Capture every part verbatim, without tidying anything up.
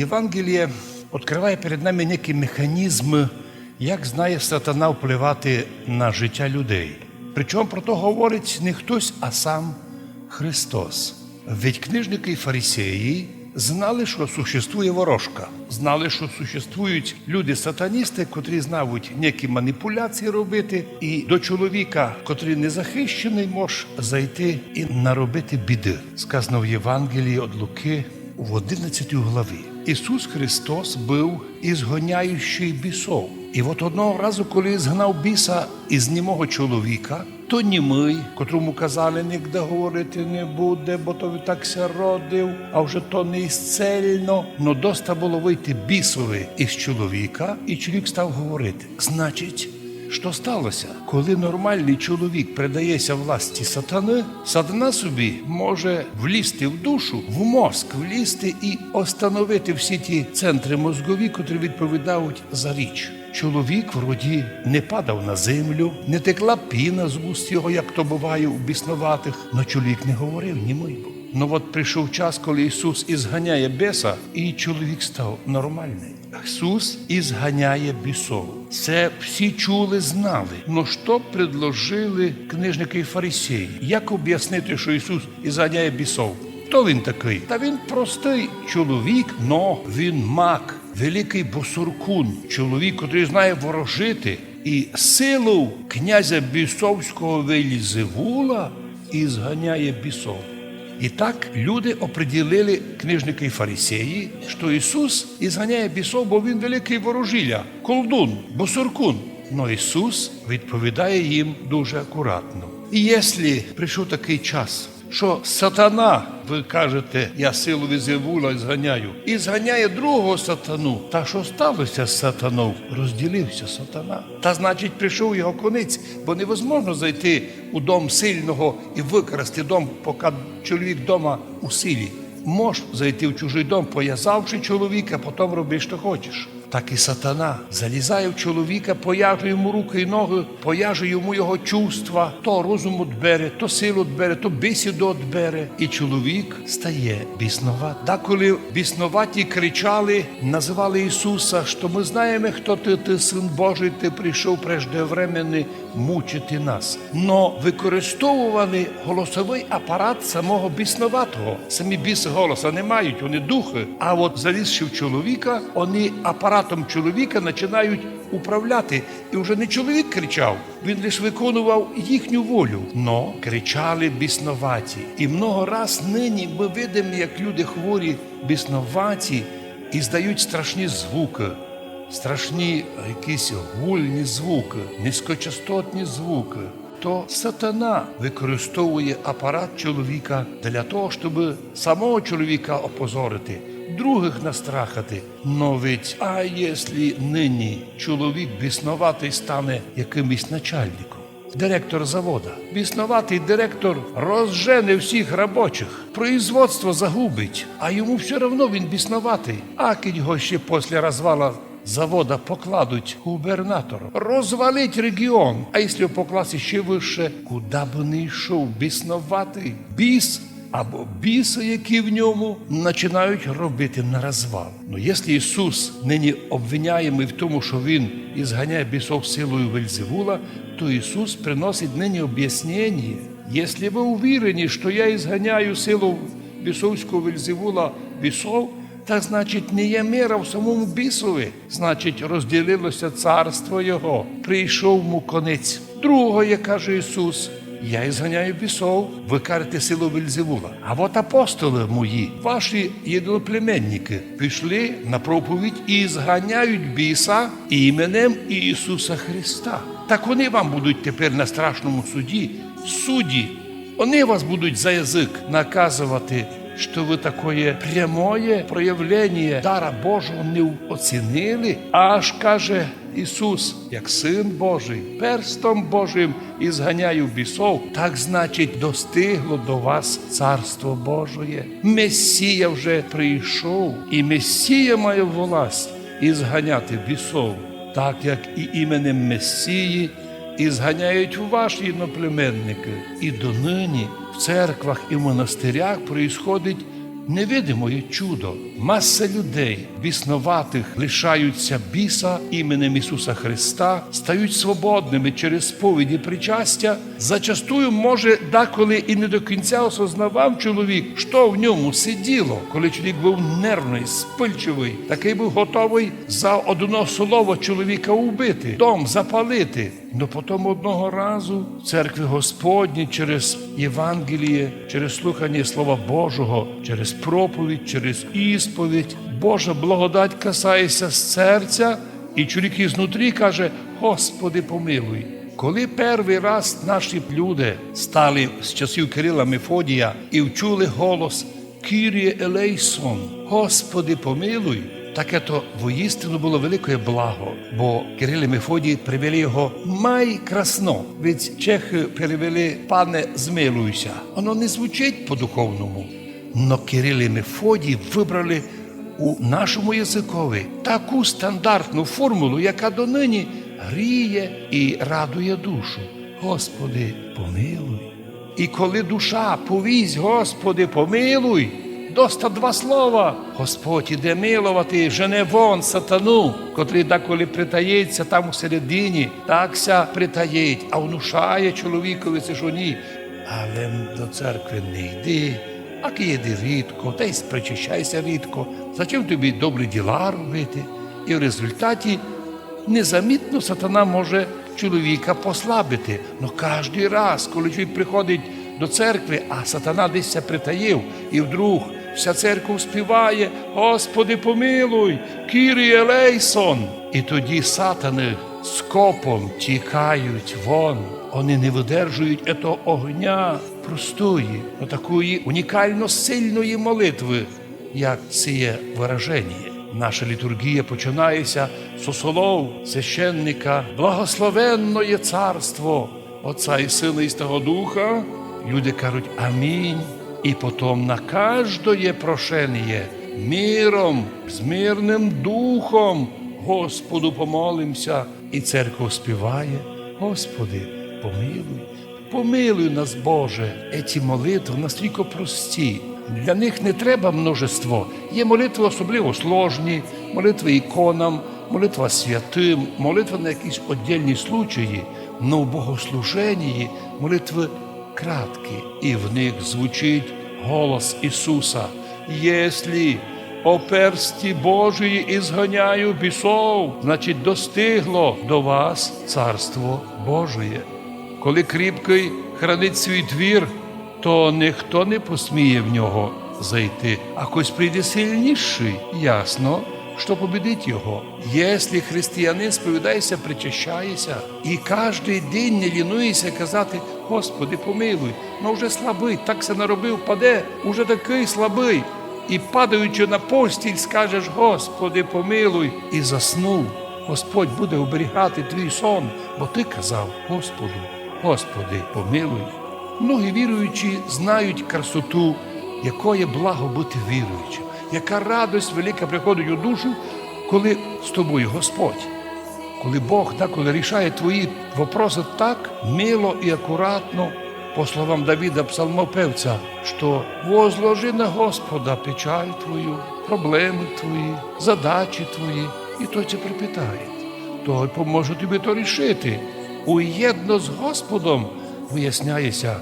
Євангеліє відкрыває перед нами некый механізм, як знає сатана впливати на життя людей. Причому про то говорить не хтось, а сам Христос. Ведь книжникы і фарисеї знали, што существує ворожка. Знали, што существують люди-сатаністы, котрі знають некі маніпуляції робити, і до чоловіка, котрый незахищеный, мож зайти і наробити біды. Сказано в Євангелії од Луки в одинадцятій главі. Ісус Христос быв ізгоняючий бісов. І от одного разу, коли згнав біса із німого чоловіка, то німый, котрому казали, нігде говорити не буде, бо то він так ся родив, а вже то не ісцельно. Но доста было выйти бісови із чоловіка, і чоловік став говорити. Значить, што стало ся? Коли нормалный чоловік предається власти сатаны, сатана собі може влізти в душу, в мозк влізти і остановити всі ті центры мозгові, котрі відповідають за річ. Чоловік вроді не падав на землю, не текла піна з уст його, як то быває у бісноватых, но чоловік не говорив, німый быв. Но от прийшов час, коли Ісус ізганяє біса, і чоловік став нормалный. Ісус ізганяє бісов. Се всі чули, знали. Но што предложили книжникы і фарисеї? Як обяснити, што Ісус ізганяє бісов? Хто він такый? Та він простый чоловік, но він маг, великый босоркун, чоловік, котрый знає ворожити, і силов князя бісовського Вельзевула ізганяє бісов. І так люди оприділили, книжникы і фарисеї, што Ісус ізганяє бісов, бо він великый ворожіля, колдун, босоркун. Но Ісус відповідає їм дуже акуратно. І єслі прийшов такый час, што сатана, вы кажете, я силу Вельзевула ізганяю, ізганяє другого сатану, та што стало ся з сатанов? Розділив ся сатана. Та, значить, прийшов його конець, бо невозможно зайти у дом сильного і выкрасти дом, пока чоловік дома у силі. Мож зайти в чужый дом, повязавши чоловіка, а потом роби, што хочеш. Так і сатана залізає в чоловіка, повяже йому рукы і ногы, повяже йому його чувства, то розум одбере, то силу одбере, то бесіду одбере. І чоловік стає бісноватый. Даколи бісноваті кричали, называли Ісуса, што мы знаєме, хто ты, ты Сын Божий, ты прийшов преждевременно мучити нас. Но використовували голосовый апарат самого бісноватого. Самі бісы голоса не мають, они духы. А от залізши в чоловіка, они апаратом чоловіка начинають управляти. І вже не чоловік кричав, він лиш виконував їхню волю. Но кричали бісноваті. І много раз нині мы видиме, як люди хворі, бісноваті, іздають страшні звукы. Страшні якісь гульні звукы, низькочастотні звукы. То сатана використовує апарат чоловіка для того, щоб самого чоловіка опозорити, другых настрахати. Но ведь, а єслі нині чоловік бісноватый стане якымось начальником? Директор завода. Бісноватый директор розжене всіх робочих, производство загубить, а йому всьо равно, він бісноватый. А кідь його ще після розвала завода покладуть губернатором, розвалить регіон, а якщо його покласти ще выше, куды бы не йшов бісноватый, біс або бісы, які в ньому, начинають робити на розвал. Но якщо Ісус нині обвиняємый в тому, што Він ізганяє бісов силою Вельзевула, то Ісус приносить нині обяснення. Якщо вы увірені, што я ізганяю силу бісовського Вельзевула бісов, та, значить, не є мира в самому бісови. Значить, розділило ся царство його, прийшов му конець. Другоє, каже Ісус, я ізганяю бісов, вы кажете силу Вельзевула. А от апостолы мої, ваші єдиноплеменникы, пішли на проповідь і ізганяють біса іменем Ісуса Христа. Так они вам будуть тепер на страшному суді судді. Они вас будуть за язык наказовати, што вы такоє прямоє проявлення дара Божого не оцінили. Аж, каже Ісус, як Сын Божий, перстом Божим ізганяю бісов, так, значить, достигло до вас Царство Божоє. Месія вже прийшов, і Месія має власть ізганяти бісов, так як і іменем Месії ізганяють ваші єдноплеменникы. І донині в церквах і в монастырях происходить Невидимоє чудо. Маса людей бісноватых лишають ся біса іменем Ісуса Христа, стають свободными через сповідь і причастя. Зачастую, може, деколи і не до кінця осознавав чоловік, што в ньому сиділо, коли чоловік быв нервный, вспыльчивый, такый быв готовый за одно слово чоловіка убити, дом запалити. Но потом одного разу в церкви Господній через Євангеліє, через слуханя Слова Божого, через проповідь, через ісповідь, Божа благодать касає ся серця, і чоловік ізнутрі каже: «Господи, помилуй». Коли первый раз наші люди стали з часів Кирила Мефодія і вчули голос «Кіріє елейсон», «Господи, помилуй», таке то воістину было великоє благо, бо Кирил і Мефодій привели його май красно, ведь чехы перевели «Пане, змилуйся». Оно не звучить по-духовному. Но Кирил і Мефодій выбрали у нашому языкови таку стандартну формулу, яка донині гріє і радує душу: «Господи, помилуй». І коли душа повість «Господи, помилуй», доста два слова. Господь іде миловати, жене вон сатану, котрый деколи притаїть ся там усередині, так ся притаїть, а внушає чоловікови, се ж ні. Але до церкви не йди, а ки йди рідко, та й причащай ся рідко. Зачем тобі добрі діла робити? І в результаті незамітно сатана може чоловіка послабити. Но каждый раз, коли чоловік приходить до церкви, а сатана десь ся притаїв, і вдруг вся церква співає: «Господи, помилуй, Кіріє елейсон». І тоді сатаны скопом тікають вон. Они не выдержують этого огня простої, но такої унікално сильної молитвы, як сіє выраженіє. Наша літургія починає ся со слов священника: «Благословенноє царство Отця і Сына і Святого Духа». Люди кажуть: «Амінь». І потом на каждоє прошеніє: «Миром, з мирным духом Господу помолимся». І церква співає: «Господи, помилуй». Помилуй нас, Боже. Еті молитвы настілько прості. Для них не треба множество. Є молитвы особливо сложні, молитвы іконам, молитва святым, молитва на якісь оддільні случаї. Но в богослуженії молитвы краткі, і в них звучить голос Ісуса: «Єслі о персті Божії изгоняю бісов, значить, достигло до вас Царство Божоє». Коли кріпкый хранить свій двір, то ніхто не посміє в нього зайти. А хтось прийде сильнішый, ясно, што побідить його. Єслі християнин сповідає ся, причащає ся, і каждый день не лінує ся казати: «Господи, помилуй, но вже слабый, так ся наробив, паде, уже такый слабый». І, падаючи на постіль, скажеш: «Господи, помилуй», і заснув. Господь буде оберігати твій сон, бо ты казав: «Господу, Господи, помилуй». Многі віруючі знають красоту, якоє благо быти віруючим, яка радость велика приходить у душу, коли з тобою Господь. Коли Бог деколи рішає твої вопросы так мило і акуратно, по словам Давида, псалмопевця, што «возложи на Господа печаль твою, проблемы твої, задачі твої, і той ся припитає, той поможе тобі то рішити». Уєдно з Господом выясняє ся,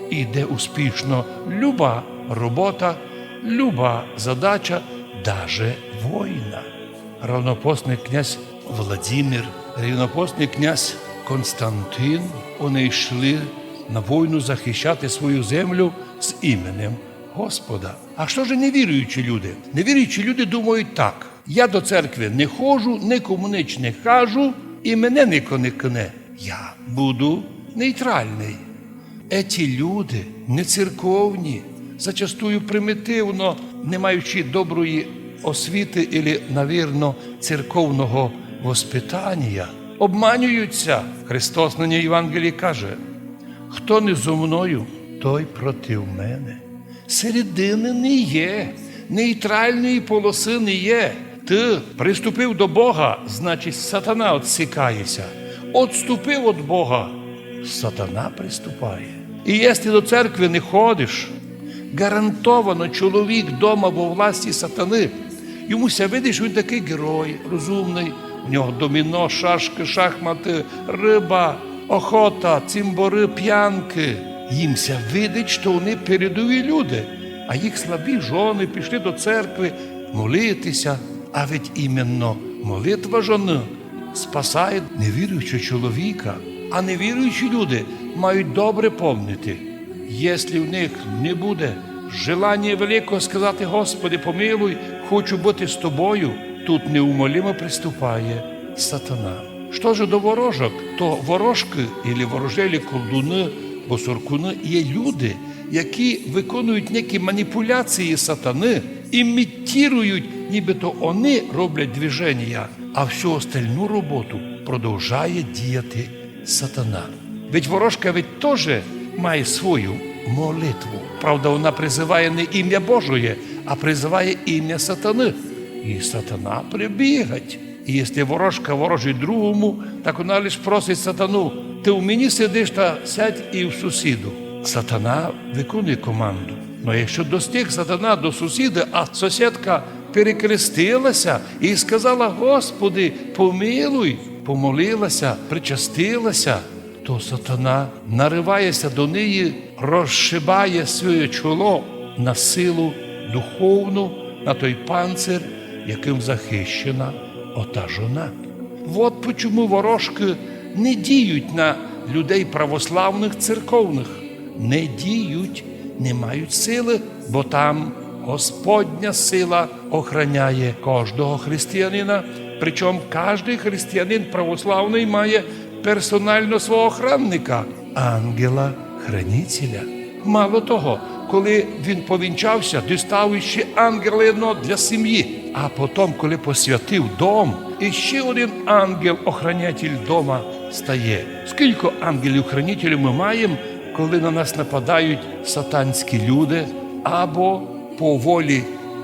і йде успішно люба робота, люба задача, даже война. Рівнопостный князь Владимир, рівнопостный князь Константин, они йшли на войну захищати свою землю з іменем Господа. А што же невіруючі люди? Невіруючі люди думають так: «Я до церкви не ходжу, никому нич не кажу, і мене нико не кыне. Я буду нейтралный». Еті люди нецерковні, зачастую примітивно, не маючи доброї освіты или, навірно, церковного воспитанія, обманюють ся. Христос на ній Євангелії каже: «Хто не зо мною, той проти мене». Середины не є, нейтралної полосы не є. Ты приступив до Бога, значить, сатана отсікає ся. Отступив од Бога, сатана приступає. І єсли до церкви не ходиш, Гарантовано чоловік дома во власти сатаны. Йому ся видить, што він такый герой, розумный. У нього доміно, шашкы, шахматы, рыба, охота, цімборы, пянкы. Їм ся видить, што они передові люди, а їх слабі жоны пішли до церкви молити ся. А ведь іменно молитва жоны спасає невіруючого чоловіка, а невіруючі люди мають добре помнити, єсли в них не буде желаня великого сказати: «Господи, помилуй, хочу быти з тобою», тут неумолимо приступає сатана. Што ж до ворожок, то ворожкы, или ворожелі, колдуны, бо соркуны є люди, які виконують некі маніпуляції сатаны, імітірують, нібито они роблять движенія, а всю остальну роботу продовжає діяти сатана. Ведь ворожка ведь тоже має свою молитву. Правда, вона призыває не імя Божоє, а призыває імя сатаны. І сатана прибігать. І єсли ворожка ворожить другому, так вона лиш просить сатану: «Ты в мені сидиш, та сядь і в сусіду». Сатана виконує команду. Но якщо достиг сатана до сусіда, а сусідка перекрестила ся і сказала: «Господи, помилуй», помолила ся, причастила ся, то сатана нариває ся до неї, розшибає своє чоло на силу духовну, на той панцир, якым захищена ота жона. Вот почому ворожкы не діють на людей православных, церковных. Не діють, не мають силы, бо там Господня сила охраняє кожного християнина. Причому каждый християнин православный має персонално свого охранника, ангела-хранителя. Мало того, коли він повінчав ся, дістав іщи ангела єдного для сімї. А потом, коли посвятив дом, іщи один ангел-охранитель дома стає. Скілько ангелів-хранителів мы маєм, коли на нас нападають сатанські люди, або по волі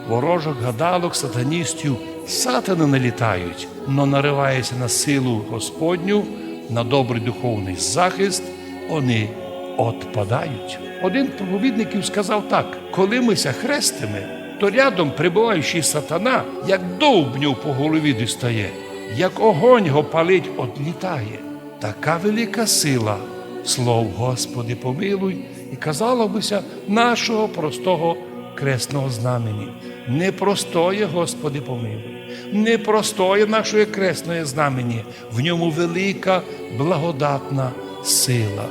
ворожок, гадалок, сатаністів, сатаны налітають, но нариває ся на силу Господню, на добрый духовный захист, они отпадають. Один з проповідників сказав так: «Коли мы ся хрестиме, то рядом пребываючий сатана, як довбню по голові дістає, як огонь го палить, одлітає». Така велика сила слов «Господи, помилуй» і, казало бы ся, нашого простого кресного знамені. Непростоє «Господи, помилуй», непростоє нашоє кресноє знамені, в ньому велика благодатна сила.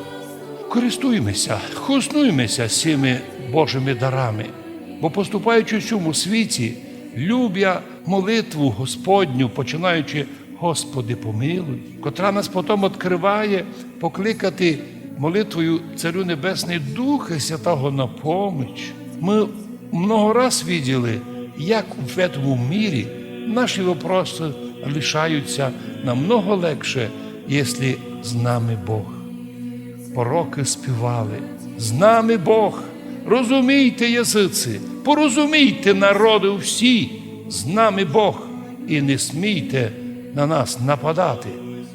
Користуйме ся, хоснуйме ся сими Божими дарами, бо, поступаючи в сьому світі, любя молитву Господню, починаючи «Господи, помилуй», котра нас потом открыває покликати молитвою Царю Небесный Духа Святого на поміч. Мы много раз виділи, як в этому мірі наші вопросы рішають ся намного легше, єсли з нами Бог. Пророкы співали: «З нами Бог! Розумійте, языці, порозумійте, народы всі, з нами Бог, і не смійте на нас нападати.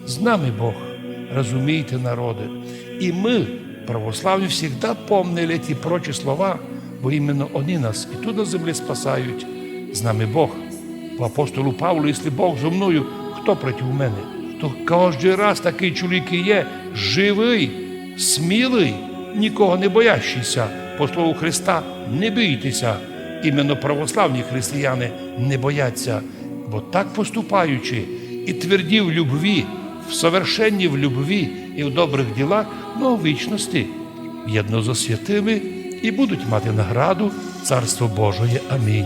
З нами Бог, розумійте, народы». І мы, православні, всегда помнили ті прочі слова, бо іменно они нас і тут на землі спасають. «З нами Бог». По апостолу Павлу: «Єсли Бог зо мною, хто проти мене?» То кождый раз такый чоловік і є, живый, смілый, нікого не боящий ся. По слову Христа: «Не бійте ся». Іменно православні християни не боять ся, бо так поступаючи і тверді в любви, в совершенні в любви і в добрых ділах, но в вічности єдно зо святыми і будуть мати награду Царство Божоє. Амінь.